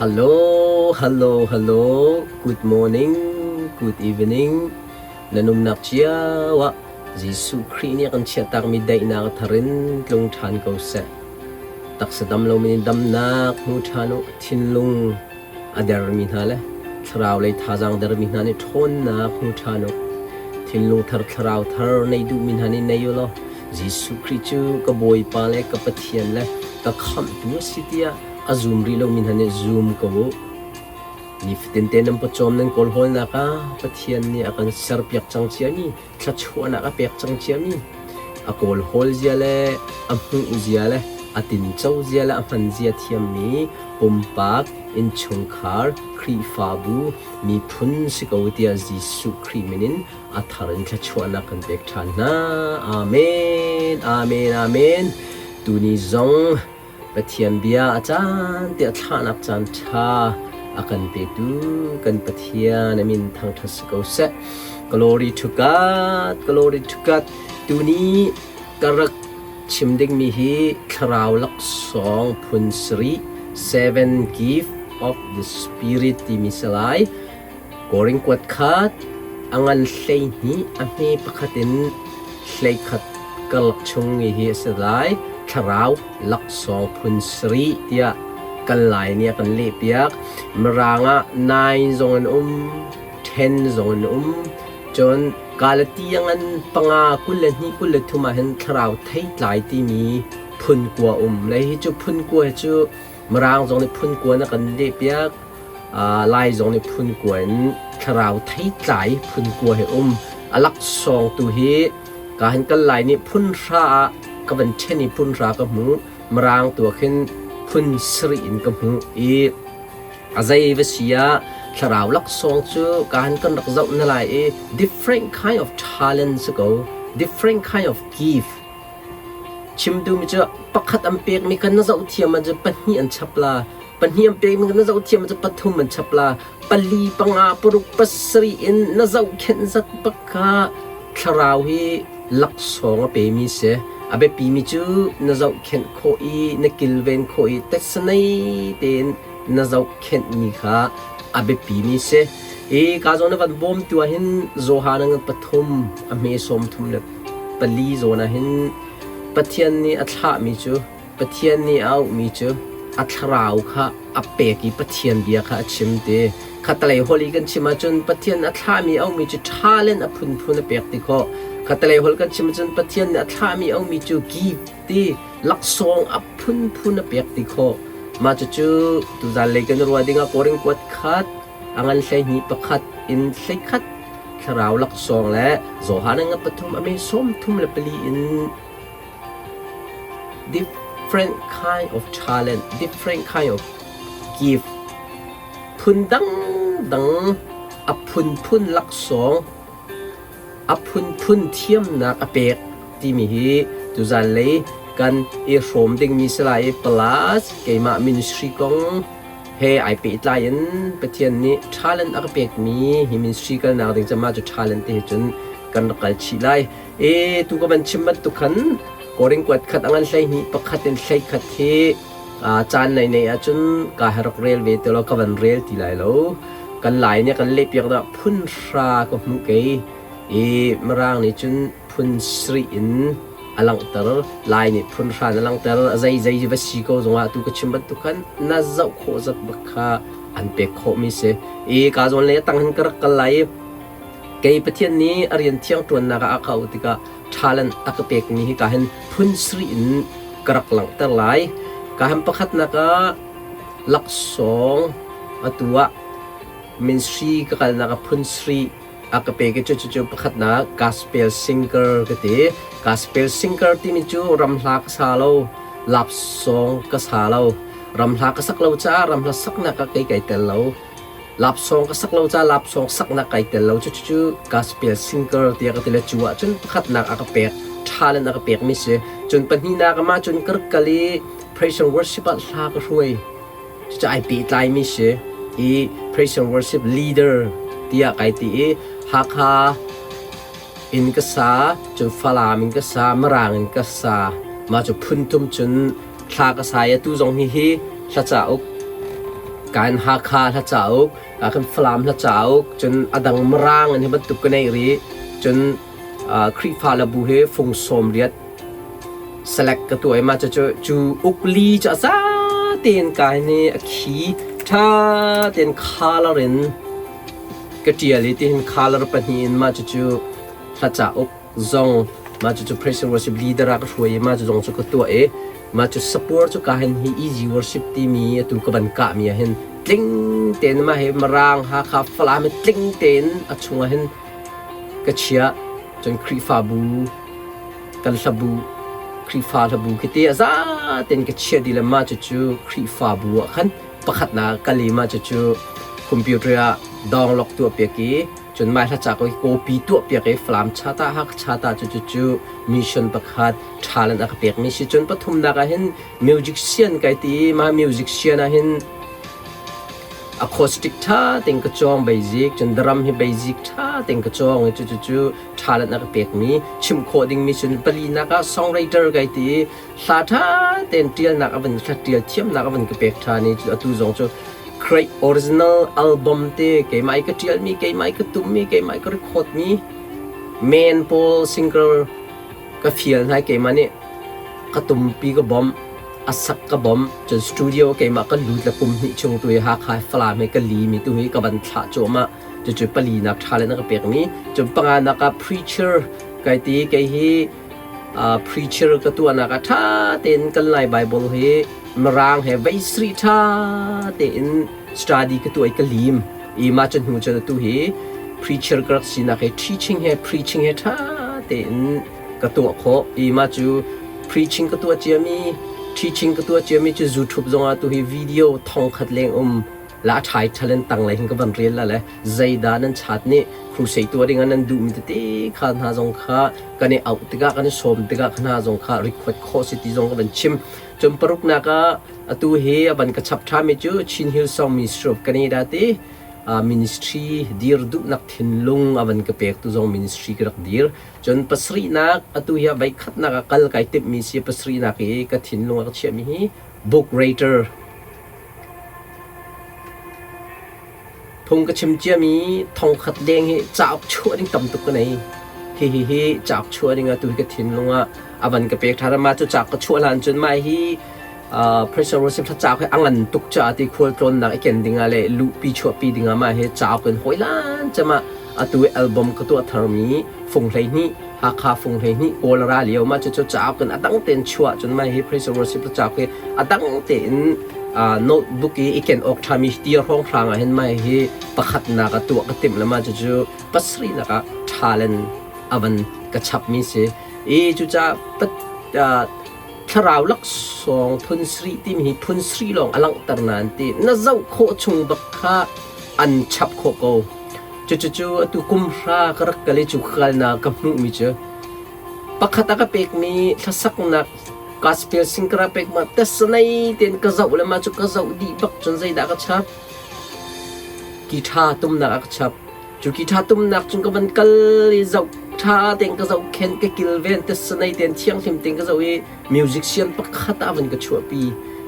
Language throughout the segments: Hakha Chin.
Hello, hello, hello. Good morning, good evening. Na numnak cio ah Jesuh Khrih nih a kan chiahtakmi daihnak a thar in tlung ṭhan ko seh. Taksa dam lomi nih damnak hmu ṭhan u. Thinlung a dermi hna le thlarau lei thazaang dermi hna nih ṭhawnnak hmu ṭhan u. Thinlung thar thlarau thar nei duhmi hna nih nei u law Jesuh Khrih cu ka Bawipa le ka Pathian le ka Khamhtu a si tiah a zum rih lomi hna nih zum ko u. Nifatin te nan pawcawm nan kawlhawlnak ah Pathian nih a kan serpiak cang ciami, thluachuahnak a pek cang ciami, a kawlhawl zia le a hmuh zia le a tinco zia le a hman zia thiammi pumpak, innchungkhar, Khrihfabu, miphun si ko tiah Jesuh Khrih min in a thar in thluachuahnak kan pek ṭhan hna. Amen. Amen. Amen. Tuni zong Pathian bia a caan tiah thlahnak caan ṭha a kan petu kan Pathian a min thangṭhat si ko seh. Glory to God, glory to God. Tuni ka rak chim dingmi hi thlarau laksawng phun sarih, seven gift of the spirit timi si lai. Korin kuat khat a ngan 12 a hme pakhat in 11 karlak chung i hi a si lai. Thlarau laksawng phun sarih tiah kan Lai nih a kan lehpiak. Mirang ah nine zong an um, ten zong an um. Cun Galati a ngan panga 22 23 ah hin thlarau theitlai timi phun kua um. Le hi cu phun kua hi cu Mirang zong nih phun kua na kan lehpiak. Lai zong nih phun kua in thlarau theitlai phun kua hi um. A laksawng tu hi ka han kal lai nih phun hra ah ka van ṭhen i phun hra ka hmu. Mirang tu ah khin phun sarih in ka hmuh i a zei va si ah thlarau laksawng cu ka han kan rak zoh na lai i different kind of talent si ko different kind of gift Chim duhmi cu pakhat an pekmi kha na zohthiam ahcun pahnih an chap la, pahnih an pekmi kha na zohthiam ahcun pathum an chap la, pali, panga, paruk, pasarih in na zohkhenh zat bak kha thlarau hi laksawng a pemi si. A biapimi cu na zohkhenh khawh i na kilven khawh i tetsanei tein na zohkhenhmi kha a biapimi si. I ka zawn na van bawmtu ahhin Johan a ngan pathum, a hme sawm thum le pali zawn ah hin Pathian nih a thlahmi cu Pathian nih a auhmi cu a thlarau kha a pek i Pathian bia kha a chim ti. Khatalei holh i kan chim ahcun Pathian a thlahmi auhmi cu talent a phunphun a pek ti khawh. Khatalei holh kan chim ahcun Pathian nih a thlahmi auhmi cu gift ti laksawng a phunphun a pek ti khawh. Mah cucu tuzan lei kan ruah dingah Korin kuat khat a ngan 12 pakhat in 11 thlarau laksawng le Johan a ngan pathum a me 34 in different kind of talent, different kind of gift phun dangdang a phunphun laksawng a phunphun thiamnak a pek timi hi tuzan lei kan i hrawm dingmi si lai i plus keimah ministry kong he ai pehtlai in Pathian nih talent a ka pekmi hi ministry kalnak ding cama cu talent te hi cun kan rak kal chih lai. E tu ka van chim bantuk khan Korin kuat khat angan 12 pakhat in 11 hi caan nei nei ahcun ka rak rel ve te lo ka van rel ti lai lo. Kan lai nih kan leh piak dah phun hra ka hmuh kei i Mirang nih cun phun sarih in a langhter Lai nih phun hra na langhter a zei zei va si ko zongah tu ka chim bantuk khan na zoh khawh zat bak kha an pek khawhmi si i ka zawn le tang hin ka rak kal lai i kei Pathian nih a rian thiang ṭuannak ah a ka auh tikah talent a ka pekmi hi ka hin phun sarih in ka rak langhter lai ka han pakhatnak ah laksawng atu ah ministry ka kalnak ah phun sarih a ka pek i cucu pakhatnak gospel singer ka ti. Gospel singer timi cu ramhla ka sa lo, lapsawng ka sa lo. Ramhla ka sak lo caah ramhla saknak ah kei kai tel lo. Lapsawng ka sak lo caah lapsawng saknak kai tel lo. Cucu gospel singer tiah ka ti le cu ahcun pakhatnak a ka pek, talent a ka pekmi si. Cun pahnihnak ah mah cun ka rak kal i praise and worship ah hla ka hruai. Cucu ai pehtlaimi si i praise and worship leader tiah kai ti i Hakha in ka sa, cun Falam in ka sa, Mirang in ka sa. Mah cu phun thum cun thla ka sa i atu zong hi hi hla cauk Kan Hakha hla cauk, kan Falam hla cauk, cun a dang Mirang in hi bantuk ka nei rih. Cun Khrihfa le bu hi fung 80 select ka tuah i mah cucu cu ukli cu a za tein kai ni a khi ṭha tein color in ka ṭial i tihin color pahnih in mah cucu hla cauk zong mah cucu praise and worship leader ah ka hruai i mah cu zong cu ka tuah i mah cu support cu ka hin hi easy worship timi atu ka van kahmi ah hin tling tein mah hi Mirang Hakha Falam hi tling tein a chungah hin ka chiah. Cun Khrihfabu kan hlabu Khrihfa hlabu khi ti a za tein ka chiah dih le mah cucu Khrihfabu ah khan pakhatnak kal i mah cucu computer ah download tuah piak i cun mah hla ca ko hi copy tuah piak i Falam chata Hakha chata cu cucu mission pakhat talent a ka pekmi si. Cun pathumnak ah hin musician kai ti i mah musician ah hin acoustic ṭha tein ka cawng basic cun drum hi basic ṭha tein ka cawng i cucu talent a ka pekmi chimh khawh dingmi cun palinak ah songwriter kai ti i hla ṭha tein ṭialnak a van hla ṭial thiamnak a van ka pek ṭhan i atu zong cu create original album te keimah i ka ṭialmi keimah i ka tummi keimah i ka record mi men pawl singer ka fial hna i keimah nih ka tumpi ka bawmh a sak ka bawmh cun studio keimah ka lut le kum hnih chung tu hi Hakha Falam hi ka li mi tu hi ka van thlah cuahmah. Cucu palinak ṭha le na ka pekmi. Cun panganak ah preacher kai ti. Kei hi preacher ka tuahnak ah ṭha tein kan Lai Bible hi Mirang he vei sarih ṭha tein study ka tuah i ka lim. I mah cu hnu cun atu hi preacher ka rak sinak he teaching he preaching he ṭha tein ka tuah khawh. I mah cu preaching ka tuah ciami teaching ka tuah ciami cu YouTube zongah tu hi video thongkhat leng um la ṭhai ṭhalen tang lei hin ka van rel la le zeidah nan chat nih crusade tuah ding ah nan duhmi tete kha hna zong kha kan i auh tikah kan i sawm tikah kha hna zong kha record khawh si ti zong ka van chim. Cun paruknak ah atu hi a van ka chap ṭhami cu Chin Hill Song Ministry of Canada ti ministry dir duhnak thinlung a van ka pek tu zong ministry ka rak dir. Cun pasarihnak atu hi a voikhatnak ah kal kai timhmi si. Pasarihnak i ka thinlung a ka chiahmi hi book writer. Phung ka chim ciami thongkhat leng hi cauk chuah ding tam tuk ka nei. Hihi hi cauk chuah ding ah tu hi ka thinlung ah a van ka pek ṭhan. Mah cu cauk ka chuah hlan cun mah hi Professor Rosip thla cauk hi a ngan tuk caah ti khualtlawnnak i ken ding ah le luhpi chuahpi ding ah mah hi cauk in hawilan cem ah atu i album ka tuah tharmi fung 12 Hakha fung 12 Kawl a ra lio. Mah cucu cauk in a dang tein chuah cun mah hi Praise and Worship cauk hi a dang tein notebook i i ken awk ṭhami ti hrawnghrang ah hin mah hi pakhatnak ah tuah ka timh le mah cucu pasarihnak ah talent a van ka chapmi si. I cucaah thlarau laksawng phun sarih timi hi phun sarih lawng a langhter nain ti na zoh khawh chung bak kha an chap khawh ko. Cucucu atu kum hra ka rak kal i cu ka kalnak ka hmuhmi cu pakhat a ka pekmi hlasaknak gospel singer a pek ma tesanei tein ka zoh le mah cu ka zoh dih bak cun zeidah ka chap? Guitar tumnak a ka chap. Cu guitar tumnak cun ka van kal i zoh ṭha tein ka zohkhenh ka kilven tesanei tein thianghlim tein ka zoh i musician pakhat ah a van ka chuahpi.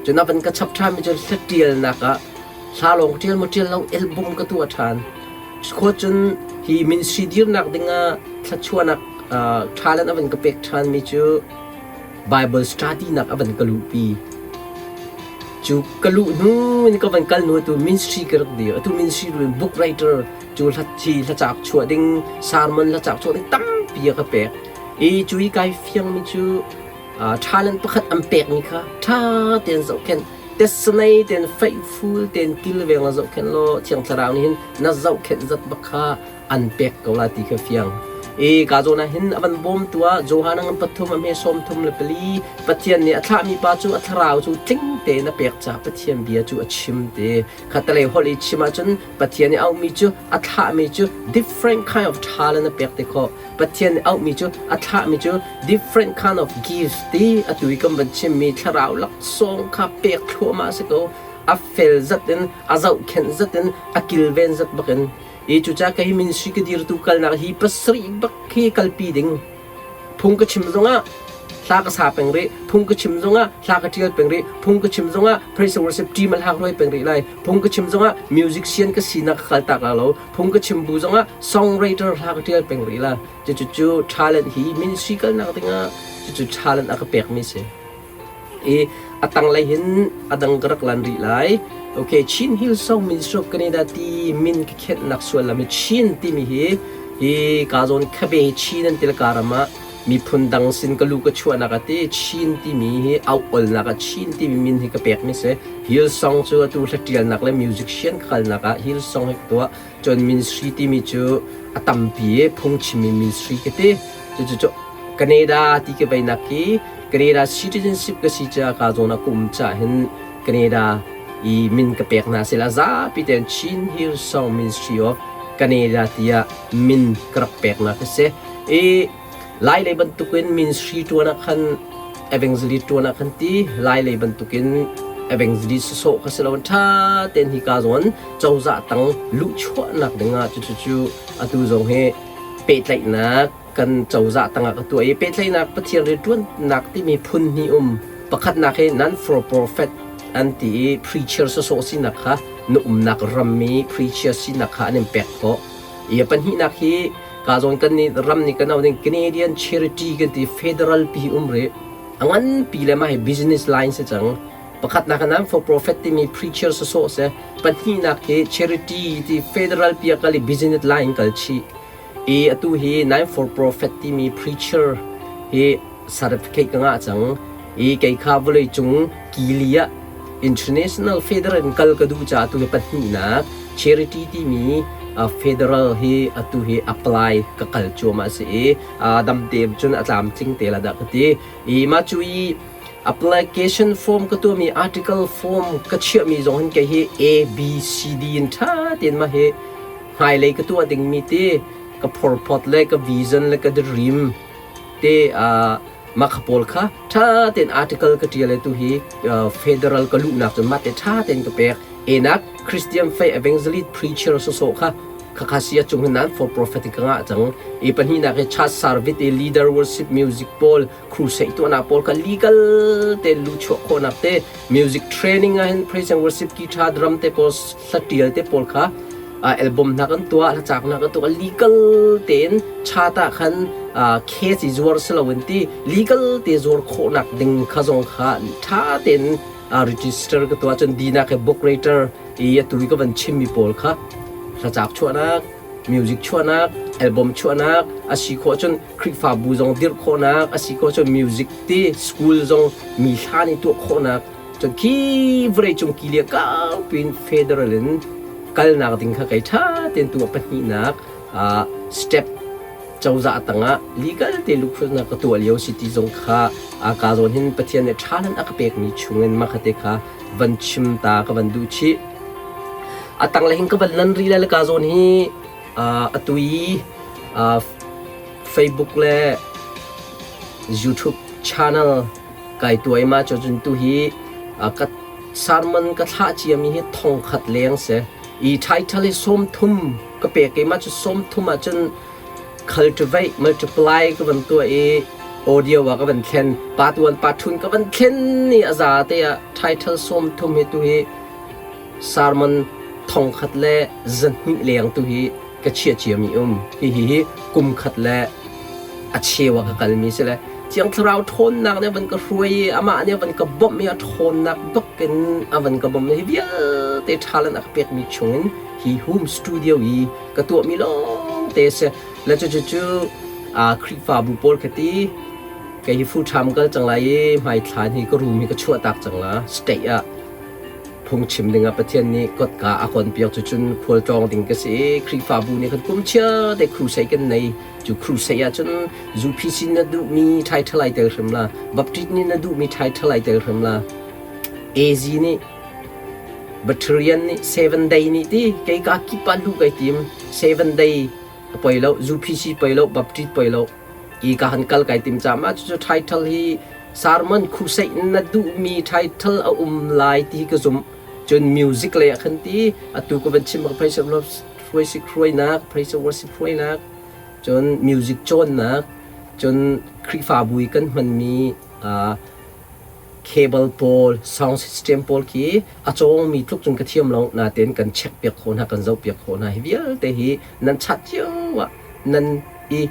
Cun a van ka chap ṭhanmi cu hla ṭialnak ah Hla lawng ṭial maw ṭial lo album ka tuah ṭhan. Khua cun hi ministry dirnak dingah thluachuahnak talent a van ka pek ṭhanmi cu Bible study nak a van ka luhpi. Cu ka luh hnu in ka van kal hnu tu ministry ka rak dir. Atu ministry in book writer cu hla hlacak chuah ding, sermon hlacak chuah ding tampi a ka pek. I cu i kai fiangmi cu talent pakhat an pekmi kha ṭha tein zohkhenh. Tessanei ten faihful ten kilveng la zohkhenh law Thiang Thlarau nih hin na zohkhenh zat bak kha an pek ko la ti kha fiang. E ka zawn ah hin a van bawmtu ah Johan a ngan pathum a hme 34 Pathian nih a thlahmi pa cu a thlarau cu tling tein a pek caah Pathian bia cu a chim te. Khatalei holh i chim ahcun Pathian nih auhmi cu a thlahmi cu different kind of talent a pek te khawh. Pathian nih auhmi cu a thlahmi cu different kind of gift ti atu i kan van chimmi thlarau laksawng kha pek thluahmah a si ko. A fel zat in, a zohkhenh zat in, a kilven zat bak in. I cucaah kei ministry ka dirtu kalnak hi pasarih bak khi kalpi ding. Phung ka chim zongah. Hla ka sa peng rih. Phung ka chim zongah hla ka ṭial peng rih. Phung ka chim zongah praise and worship team hla ka hruai peng rih lai. Phung ka chim zongah musician ka sinak ka kal tak la lo. Phung ka chim bu zongah songwriter hla ka ṭial peng rih la. Cucu talent hi ministry kalnak dingah cucu talent a ka pekmi si. I a tanglei hin a dang ka rak lan rih lai. Okay, Chin Hillsong Ministry of Canada ti min ka khenhnak suallam hi Chin timi hi hi ka zawn khabe Chin an til ka ram ah miphun dang sin ka lu ka chuahnak a ti Chin timi hi auh olnak ah Chin timi min hi ka pekmi si. Hillsong cu atu hlatialnak le musician ka kalnak ah Hillsong hi ka tuah. Cun ministry timi cu a tampi i phungchimmi ministry ka ti. Cucu Canada ti ka veinak hi Canada citizenship ka si caah ka zawn ah ka um caah hin Canada i min ka pek hna sila zapi tein Chin Hillsong Ministry of Canada tiah min ka rak peknak a si. I Lai lei bantukin ministry ṭuan ah khan evangelist ṭuan ah khan ti Lai lei bantukin evangelist sawsawh kha si lo ṭha tein hi ka zawn cozah tang luhchuahnak dingah cucu atu zong hi pehtlaihnak kan cozah tangah ka tuah i pehtlaihnak Pathian rianṭuannak timi phun hnih um pakhatnak hi non for profit an ti i preacher sawsawh sinak kha na umnak ram i preacher sinak kha an in pek khawh i pahnihnak hi ka zawn kan nih ram nih kan ding Canadian charity kan ti federal pi um rih a ngan pi le mah hi business line si cang pakhatnak non for profit timi preacher sawsawh si pahnihnak hi charity ti federal pi kal i business line kal chih i atu hi non for profit timi preacher hi certificate ka ngah cang i kei kha vawlei cung kili ah international federal in kal ka duh caah atu hi pahnihnak charity timi federal hi atu hi apply ka kal cuahmah a si i damte cun a tlamtling te la dah ka ti i mah cu i application form ka tuahmi article form ka chiahmi zong hin kei hi A B C D in ṭha tein mah hi hmailei ka tuah dingmi ti ka phorphawt le ka vision le ka dream te mah kha pawl kha ṭha tein article ka ṭial i tu hi federal ka luhnak cun mah te ṭha tein ka pek enak Christian faith evangelist preacher sawsawh kha khakha si a cung hin nan for prophet ka ngah cang i pahnihnak hi church service i leader worship music pawl crusade tuahnak pawl kha legal te lu chuah khawhnak te music training ah hin praise and worship guitar drum te pawl hlatial te pawl kha album hna kan tuah hlacak hna kan tuah legal tein chat ah khan case i zuar si loin ti legal te zuar khawhnak ding kha zong kha ṭha tein register ka tuah cun dinak he book rater i atu i ka van chimmi pawl kha hlacak chuahnak music chuahnak album chuahnak a si khawh cun Khrihfabu zong dirh khawhnak a si khawh cun music ti school zong mi hlan i tuah khawhnak Cun khi vawleicung ki le kaupi in federal in kalnak ding kha kei ṭha tein tu pahnihnak step cozah tangah legal te lukhrunak ka tuah lio si ti zong kha ka zawn hin Pathian nih ṭha a ka pekmi chungin mah kha te kha van chim ta ka van duh chih. A tanglei hin ka van lan rih le ka zawn hi atu i Facebook le YouTube channel Kai tuai ma cu cun tuhi ka sermon ka thlah ciami hi thongkhat leng si. I title hi 30 ka pek i mah cu 30 ahcun cultivate, multiply ka van tuah i audio ah ka van thlen. Part 1, part 2 ka van thlen i a za te ah title 30 hi tuhi sermon thongkhat le zahnih leng tuhi ka chiah ciami um. Hihi hi kum khat le a cheu ah ka kalmi si le Thiang Thlarau ṭhawnnak nih a van ka hruai i amah nih a van ka bawmh i a ṭhawnnak bak in a van ka bawmh. Hi vialte talent a ka pekmi chungin hi home studio i ka tuahmi lawngte a si. Le cucu Khrihfabu pawl kha ti kei hi full time kal cang lai i hmaithlan hi ka room hi ka chuahtak cang la state ah Phungchim dingah Pathian nih kotka a konpiak cucun khualtlawng ding ka si i Khrihfabu nih khan kum chiar te crusade kan nei. Cu crusade ahcun UPC na duhmi title ai tel hrim la, Baptist nih na duhmi title ai tel hrim la. AZ nih Bacterian nih Seven Day nih ti kei ka kip ah luh kai tim. Seven Day a poi lo, UPC poi lo, Baptist poi lo. I ka han kal kai tim caah mah cucu title hi sermon crusade na duhmi title a um lai ti ka zumh. Cun music lei ah khan ti atu ka van chim ka praise hruai si hruainak, praise worship hruainak, cun music cawnnak. Cun Khrihfabu i kan hmanmi cable pawl, sound system pawl khi a cawngmi tluk cun ka thiam lo natein kan check piak khawh hna, kan zoh piak khawh hna. Hi vialte hi nan chat cio ah nan i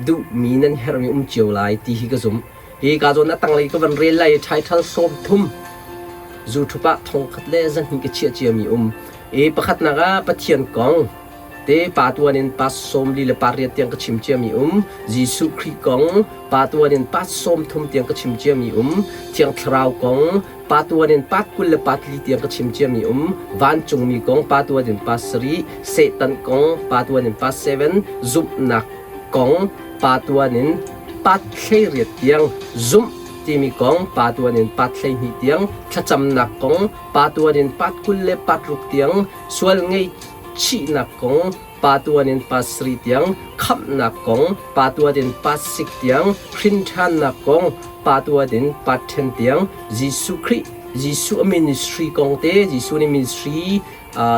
duhmi, nan herhmi um cio lai ti hi ka zumh. Hi ka zawn a tanglei ka van rel lai i title 30 YouTube ah thongkhat le zahnih ka chiah ciami um. I pakhatnak ah Pathian kong te pa tuan in pa 48 tiang ka chim ciami um. Jesuh Khrih kong pa tuan in pa 30 tiang ka chim ciami um. Thiang Thlarau kong pa tuan in pa 24 tiang ka chim ciami um. Vancungmi kong pa tuan in pa 7, Satan kong pa tuan in pa 7, zumhnak kong pa tuan in pat 18 tiang, zumh timi kong pa tuan in pat 12 tiang, thlacamnak kong pa tuan in pat 26 tiang, sual ngaihchihnak kong pa tuan in pat 7 tiang, khamhnak kong pa tuan in pat 6 tiang, hrinṭhannak kong pa tuan in pat 10 tiang, Jesuh Khrih Jesuh a ministry kong te Jesuh nih ministry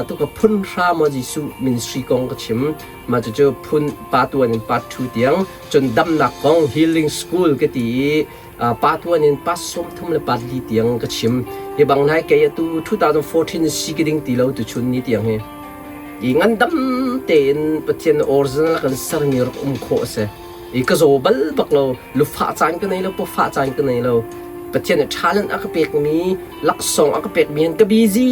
tu ka phun hra maw Jesuh ministry kong ka chim. Mah cucu phun pa tuan in part 2 tiang, cun damnak kong healing school ka ti i pa tuan in part 34 le part 4 tiang ka chim. Hi bang nai kei atu 2014 si ki ding ti lo tu chun ni tiang hi i ngandam tein Pathian original kan sermi rak um khawh a si. I ka zaw bal bak lo, lufah caan ka nei lo, pawfah caan ka nei lo. Pathian nih talent a ka pekmi, laksawng a ka pekmi hin ka busy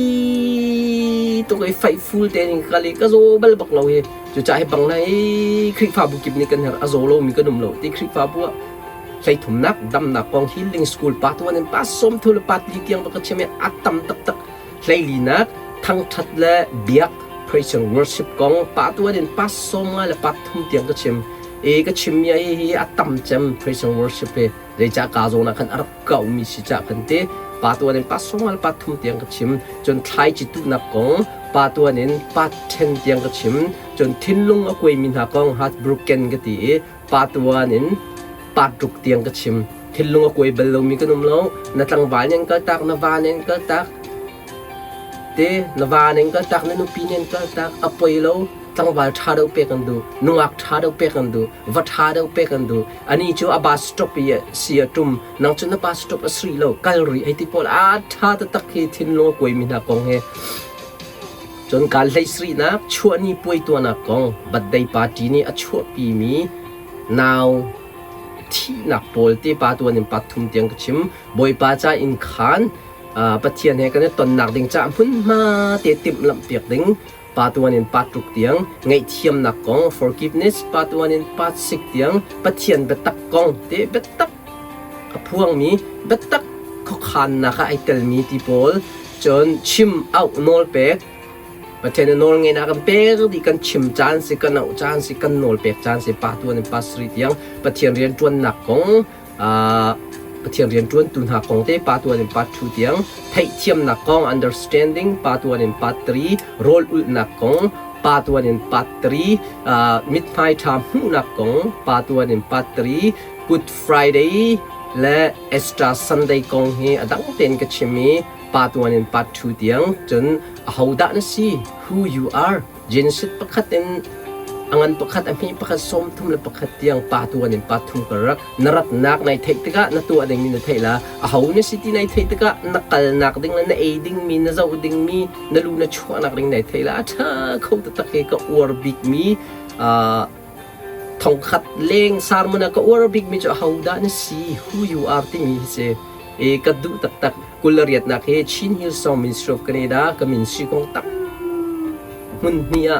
tuk i faihful tein ka kal i ka zaw bal bak lo hi. Cucaah hi bang na i Khrihfabu kip nih kan herh, a zaw lomi kan um lo ti Khrihfabu ah hleithumnak damnak kong healing school pa tuan in pa 30 le pa 4 tiang va ka chim i a tam taktak. Hleilinak thangṭhat le biak praise and worship kong pa tuan in pa 50 le pa 3 tiang ka chim. I ka chimmi hi hi a tam cem praise and worship hi. Zeicah ka zawn ah khan a rak kaumi si cah kan ti. Pa tuan in pa 50 pa 3 tiang ka chim. Cun thlaici tuhnak kong pa tuan in pa 10 tiang ka chim. Cun thinlung a kuaimi hna kong heartbroken ka ti i pa tuan in pa 6 tiang ka chim. Thinlung a kuai bal lomi kan um lo. Na tlangval nih an kaltak, na va nih an kaltak, te na va nih an kaltak, na nupi nih an kaltak, a poi lo. Tlangval ṭha deuh pek an duh, nungak ṭha deuh pek an duh, va ṭha deuh pek an duh. Ani cu a bus stop i si a ṭum, nang cu na bus stop a sri lo, kal rih hei ti pawl a ṭha taktak hi thinlung a kuaimi hna kong hi. Cun kaan hlei srihnak chuahni puai tuahnak kong birthday party nih a chuahpimi nau thihnak pawl te pa tuan in pa thum tiang ka chim. Bawipa ca inn khaan Pathian he kan i tonnak ding caah hmunhma te timhlamh piak ding pa tuan in part 6 tiang, ngaihthiamnak kong forgiveness pa tuan in part 6 tiang, Pathian biatak kong te biatak a phuangmi biatak khuakhannak ah ai telmi ti pawl, cun chim auh nawl pek Pathian nawl ngeihnak kan pek dih, kan chim caan si, kan auh caan si, kan nawl pek caan si, pa tuan in part 3 tiang, Pathian rianṭuannak kong Pathian rianṭuantu hna kong te pa tuan in part 2 tiang, theihthiamnak kong understanding pa tuan in part 3, rawl ulhnak kong pa tuan in part 3, mithmai ṭha hmuhnak kong pa tuan in part 3, Good Friday le Easter Sunday kong hi a dang tein ka chim i pa tuan in part 2 tiang, cun ahodah na si, who you are, Genesis pakhat in a ngan pakhat, a hme pakhat, 31 tiang pa tuan in pa thum ka rak. Na ratnak nai theih tikah na tuah dingmi na theih la. Aho na si ti nai theih tikah na kalnak ding le na ei dingmi, na zoh dingmi, na lu na chuahnak ding nai theih la. A ṭha kho taktak hi ka uar bikmi thongkhat leng sermon ah ka uar bikmi cu ahodah na si, who you are timi hi si. I ka duh taktak. 28nak hi Chin Hillsong Ministry of Canada ka min si kong tam hmun hnih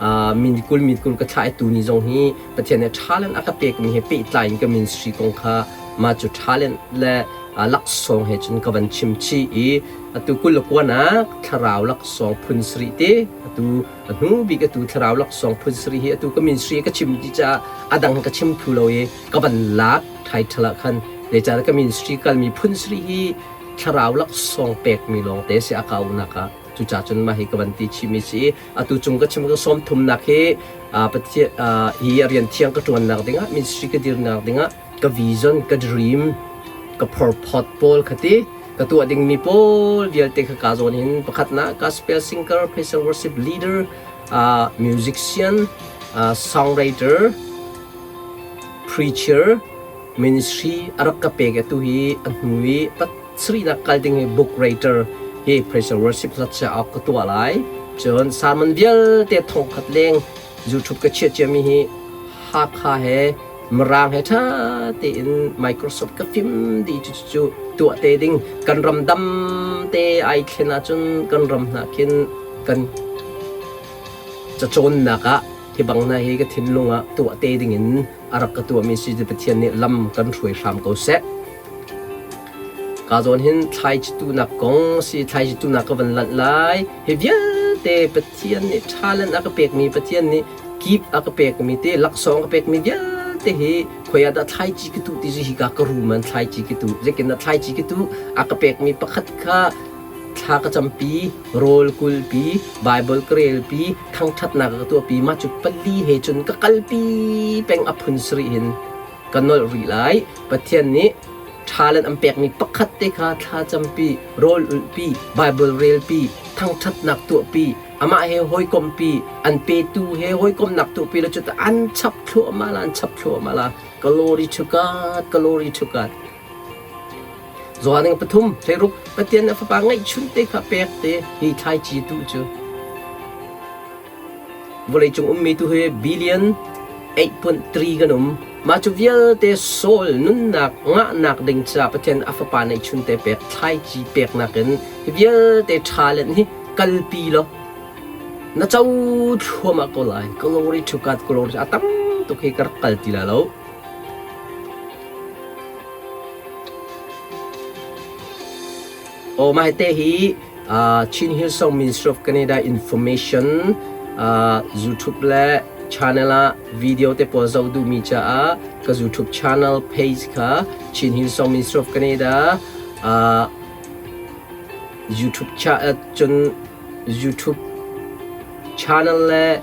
ah min 20 min 20 ka thlah i tuni zong hi Pathian nih talent a ka pekmi he pehtlai in ka ministry kong kha mah cu talent le laksawng he cun ka van chim chih i atu 29nak thlarau laksawng phun sarih te atu a hnu bik atu thlarau laksawng phun sarih hi atu ka ministry ka chim ti caah a dang ka chim thlu lo i ka van lak title ah khan zeicahtiah ka ministry kalmi phun sarih hi thlarau laksawng pekmi lawngte si a kaunak ah. Cucaah cun mah hi ka van ti chihmi si. Atu cung ka chim ka 30nak hi Pathian hi rian thiang ka ṭuannak dingah, ministry ka dirnak dingah ka vision, ka dream, ka purpose pawl kha ti ka tuah dingmi pawl vialte kha ka zawn hin pakhatnak gospel singer, praise and worship leader, musician, songwriter, Preacher ministry a rak ka pek i atu hi a hnu i pasarihnak kal ding hi book writer hi praise and worship hlat cauk ka tuah lai. Cun sermon vialte thongkhat leng YouTube ka chiah ciami hi Hakha he Mirang he ṭha tein Microsoft ka fim dih cu cu tuah te ding kan ram dam te ai thlen ahcun kan ram hna khin kan cacawnnak ah hi bang hna hi ka thinlung ah tuah te ding in a rak ka tuahmi si ti Pathian nih lam kan hruai hram ko seh. Ka zawn hin thlaici-tuhnak kong si thlaici-tuhnak ka van lanh lai. Hi vialte Pathian nih talent a ka pekmi Pathian nih gift a ka pekmi te laksawng ka pekmi vialte hi khoi ah dah thlaici ka tuh ti cu hika ka rum an thlaici ka tuh. Zeitin dah thlaici ka tuh a ka pekmi pakhat kha thla ka campi, rawl kulpi, Bible ka relpi, thangṭhatnak ka tuahpi mah cu pali he cun ka kalpi peng a phun sarih hin ka nolh rih lai. Pathian nih talent an pekmi pakhat te kha thlacampi, rawl ulhpi, Bible relpi, thangṭhatnak tuahpi, amah he hawikompi, an petu he hawikomnak tuahpi le cu an chap thluahmah la, an chap thluahmah la. Glory to God, glory to God. Johan pathum thleiruk Pathian a fapa ngeihchun te kha pek te hi thlaici tu cu vawleicung ummi tu hi billion 8.3 kan um. Mah cu vialte soul nunnak ngahnak ding caah Pathian a fapa neihchun te pek thlaici peknak in hi vialte talent hi kalpi law na co thluahmah ko lai. Glory to God, glory a tam tuk hi ka rak kal ti la lo. Aw mah te hi Chin Hillsong Ministry of Canada information YouTube le channel ah video te pawl zoh duhmi caah ka YouTube channel page kha Chin Hillsong Ministry of Canada YouTube cha cun YouTube channel le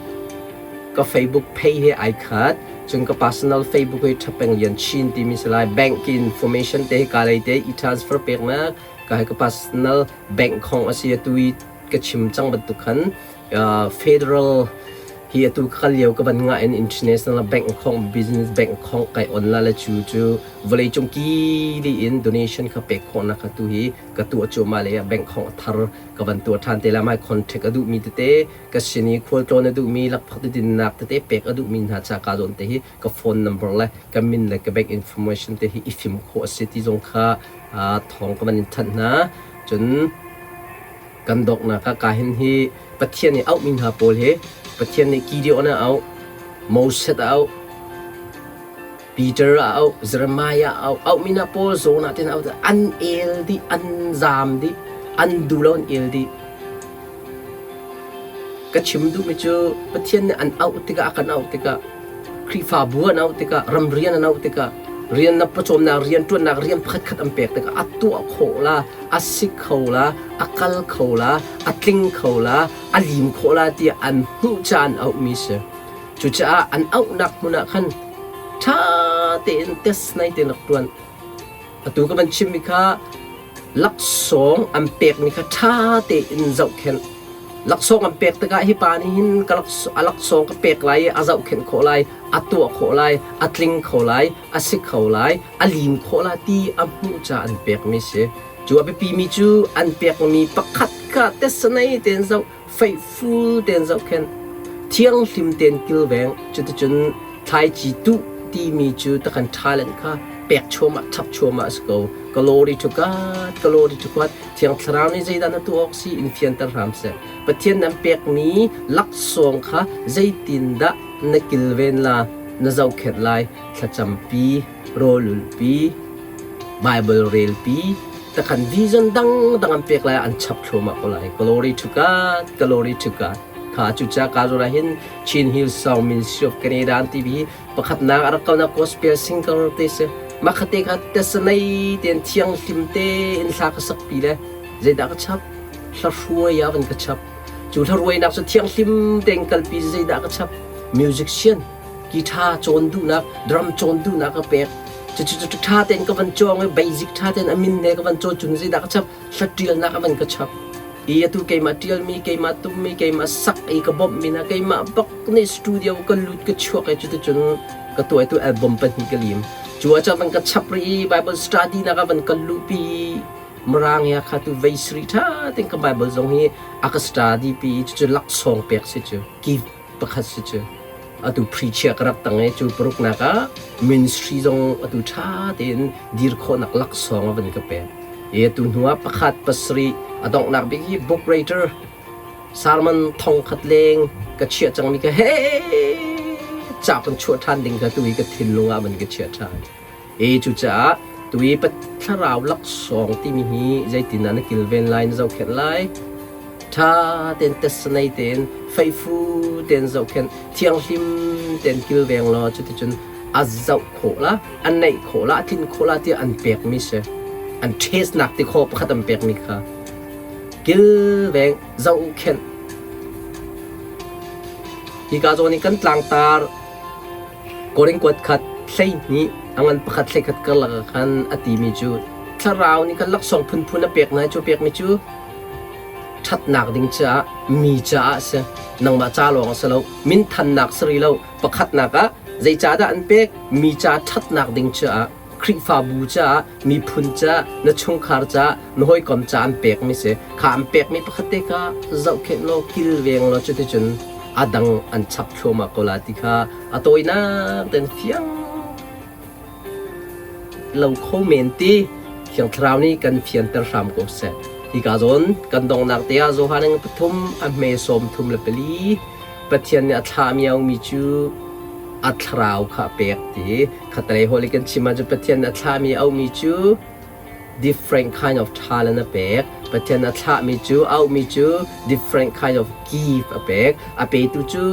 ka Facebook page he ai khat. Cun ka personal Facebook hi Ṭhapeng Lian Chin timi si lai. Bank information te hi ka lei te e-transfer peknak ka hi ka personal bank khong a si. Atu i ka chim cang bantuk khan federal hi atu ka kal lio ka van ngah in international bank khong business bank khong kai on la le cu cu vawlei cung ki li in donation kha pek khawhnak kha tu hi ka tuah cuahmah le bank khong a thar ka van tuah ṭhan te la mai contact a duhmi tete ka sin i khualtlawn a duhmi lakphak dinnak tete pek a duhmi hna ca ka zawn te hi ka phone number le ka min le ka bank information te hi i fim khawh a si ti zong kha thawng ka van in thanh hna. Cun kan dawknak ah ka hin hi Pathian nih auhmi hna pawl hi Pathian nih Gideon a auh, Moses a auh, Peter a auh, Jeremiah a auh, auhmi hna pawl zawn ah tin auh an el dih, an zaam dih, an duh lo an el dih. Ka chim duhmi cu Pathian nih an auh tikah a kan auh tikah Khrihfabu an auh tikah ramrian an auh tikah rian na pawcawmnak rianṭuannak rian pakhatkhat an pek tikah a tuah khawh la, a si kho la, a kal kho la, a tling kho la, a lim khawh la tiah an hmuh caah an auhmi si. Cucaah an auhnak hmun ah khan ṭha tein test nai tein rak ṭuan. Atu ka van chimmi kha laksawng an pekmi kha ṭha tein zohkhenh. Laksawng an pek tikah hi pa nih hin ka a laksawng ka pek lai i a zohkhenh khawh lai, a tuah khawh lai, a tling kho lai, a si kho lai, a lim khawh lai ti a hmuh caah an pekmi si. Cu a biapimi cu an pekmi pakhat kha tesanei tein zoh, faithful tein zohkhenh, thianghlim tein kilveng, cuticun thlaici tuh timi cu takhan talent kha pek chuahmah chap chuahmah a si ko. Glory to God, glory to God. Thiang Thlarau nih zeidah na tuah awk si in fianter hram seh. Pathian nan pekmi laksawng kha zeitindah na kilven la, na zohkhenh lai, thlacampi, rawlulhpi, Bible relpi, takhan vision dangdang an pek lai an chap thluahmah ko lai. Glory to God, glory to God. Kha cuca ka zura hin Chin Hill Song Ministry of Canada an ti bi pakhatnak a rak kalnak gospel singer te si. Makhate kha tesanei ten thiang hlim te in hla ka sak pi le zeidah ka chap hla hruai ah van ka chap cu hla ruainak cu thianghlim tein kalpi zeidah ka chap musician guitar cawn duhnak drum cawn duhnak ka pek cucu cu ṭha tein ka van cawng i basic ṭha tein a min he ka van cawn cun zeidah ka chap hla ṭialnak a van ka chap i atu keimah ṭialmi keimah tummi keimah sak i ka bawmhmi hna keimah bak nih studio ka lut ka chuak i cuticun. Ka tuah tu album pahnih ka lim. Cu ah cun van ka chap rih i Bible study nak ah van ka luhpi Mirang ya kha tu vei sri tha ten ka Bible zong hi a ka study pi cucu laksawng pek si cu gift pakhat si cu. Atu preacher ka rak tang i cu paruknak ah ministry zong atu tha tein dir khawhnak laksawng a van ka pek. I atu hnu ah pakhat pasarih a donghnak bik hi book writer Sermon thongkhat leng ka chiah cangmi ka he ca kan chuah ṭhan ding kha tu hi ka thinlung ah van ka chiah ṭhan. E cucaah tu i thlarau laksawng timi hi zeitin ah na kilven lai na zohkhenh lai? Ṭha tein tessanei tein feifu tein zohkhenh thianghlim tein kilveng law cuticun a zoh khawh la a neih khawh la a tlin khawh la tiah an pekmi si. An taste nak ti khawh pakhat an pekmi kha. Kilveng zohkhenh. Hika zawn i kan tlangtar Korin kuat khat 12 a ngan pakhat 11 karlak ah khan a timi cu thlarau nih khan laksawng phunphun a pek hna i cu pekmi cu ṭhatnak ding caah mi caah a si. Nangmah ca lawng a si lo. Minthannak si rih lo. Pakhatnak ah zeicahdah an pek? Mi ca ṭhatnak ding caah. Khrihfabu caah, miphun caah, na chungkhar caah, na hawikom caah an pekmi si. Kha an pekmi pakhat te kha zohkhenh law kilveng law cuticun a dang an chap thluahmah ko la ti kha a tawinak ten fiang lo kho men ti Thiang Thlarau nih kan fianter hram ko seh. Hika zawn kan donghnak te ah Johan pathum a hme 34 Pathian nih a thlahmi a ummi cu a thlarau kha a pek ti khatlei holh i kan chim ahcun Pathian nih a thlahmi a auhmi cu different kind of talent a pek. Pathian a thlahmi cu auhmi cu different kind of gift a pek. A petu cu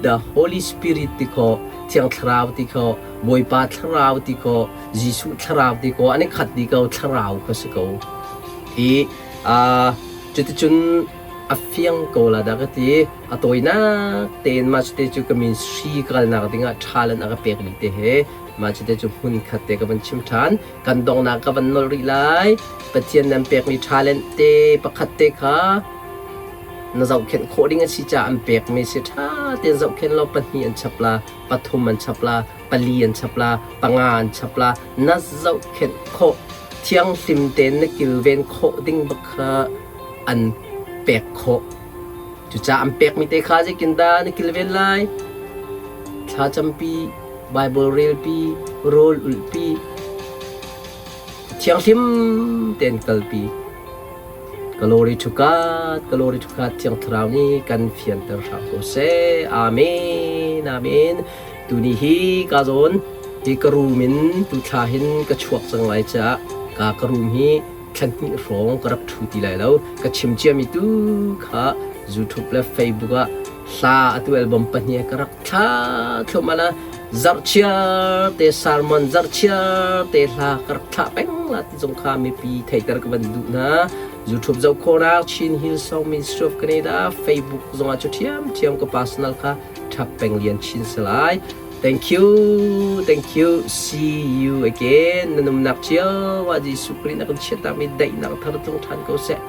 the Holy Spirit ti khawh, Thiang Thlarau ti khawh, Bawipa Thlarau ti khawh, Jesuh Thlarau ti khawh, an i khat dih ko, Thlarau kha si ko. I cuticun a fiang ko la dah ka ti. A tawinak tein mah cute cu ka ministry ka kalnak dingah talent a ka pekmi te he mah cute cu hmun khat te ka van chim ṭhan. Kan donghnak ka van nolh rih lai. Pathian nan pekmi talent te pakhat te kha na zohkhenh khawh ding a si caah an pekmi si ṭha tein zohkhenh law pahnih an chap la, pathum an chap la, pali an chap la, panga an chap la, na zohkhenh khawh thianghlim tein na kilven khawh ding bak kha an pek khawh. Cucaah an pekmi te kha zeitindah na kilven lai? Thlacampi, Baibal relpi, rawl ulhpi, thianghlim tein kalpi. Glory to God, glory to God, Thiang Thlarau nih kan fianter hram ko seh. Amen, amen. Tuni hi ka zawn hi ka room in tu thla hin ka chuak cang lai caah ka ka room hi thla hnih hrawng ka rak ṭhu ti lai lo. Ka chim ciami tu kha YouTube le Facebook ah hla atu album pahnih ka rak thla thluahmah la zarhchiar te sermon zarhchiar te hla ka rak thlah peng la ti zong kha mipi theihter ka van duh hna. YouTube zoh khawhnak Chin Hillsong Ministry of Canada Facebook zongah cu ṭhiamṭhiam ka personal kha ṭhap peng lian chin si lai. Thank you, thank you. See you again. Na numnak cio ah Jesuh Khrih na kan chiahtakmi daihnak thar tlung ṭhan ko seh.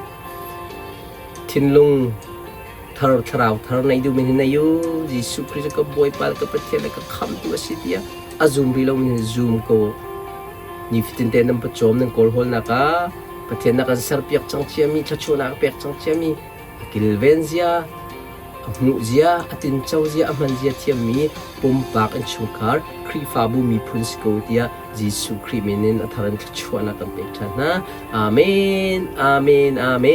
Thinlung thar thlarau thar nei duhmi hi nei u. Jesuh Khrih cu ka Bawipa le ka Pathian le ka khamtu a si tiah a zum rih lomi hi zum ko. Nifatin te nan pawcawm nan kawlhawlnak ah Pathian na kan serpiak cang ciami, thluachuahnak a pek cang ciami, a kilven zia, A hmuh zia, a tinco zia, a hman zia thiammi pumpak innchungkhar, Khrihfabu miphun si ko tiah Jesuh Khrih min in a thar in thluachuahnak kan pek ṭhan hna. Amen. Amen. Amen.